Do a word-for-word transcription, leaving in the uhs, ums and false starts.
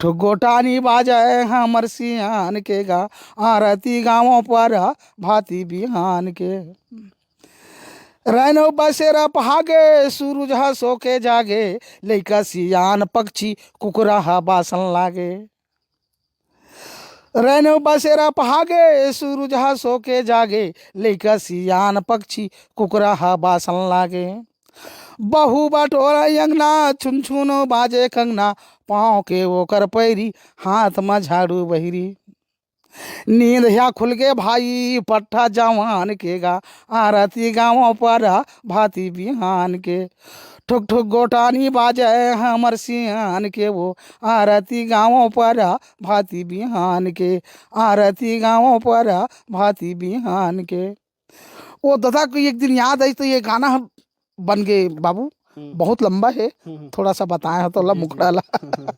ठुक गोटानी बाजय हमर सियान के गा, आरती गाँव पर भाती बिहान के। रैनो बसेरा पहागे, सूरज ह सो के जागे, लइका सियान पक्षी कुकुरा ह बासन लागे। रैनो बसेरा पहागे, सूरज ह सो के जागे, लइका सियान पक्षी कुकुरा ह बासन लागे। बहू बटोरा अंगना, छुन छुन बाजे कंगना, पाँव के ओकर पैरी, हाथ म झाड़ू बहिरी। नींद ह्या खुल के भाई पट्ठा जवान के गा, आरती गाँव पर भाती बिहान के। ठुक ठुक गोटानी बाजय हमर सियान के वो, आरती गाँव पर भाती बिहान के, आरती गाँव पर भाती बिहान के। वो ददा को एक दिन याद आई तो ये गाना ह बन गए बाबू। हम्म। बहुत लंबा है, हम्म, हम्म। थोड़ा सा बताए हो तो ला जी, जी। मुखड़ा ला। हम्म, हम्म।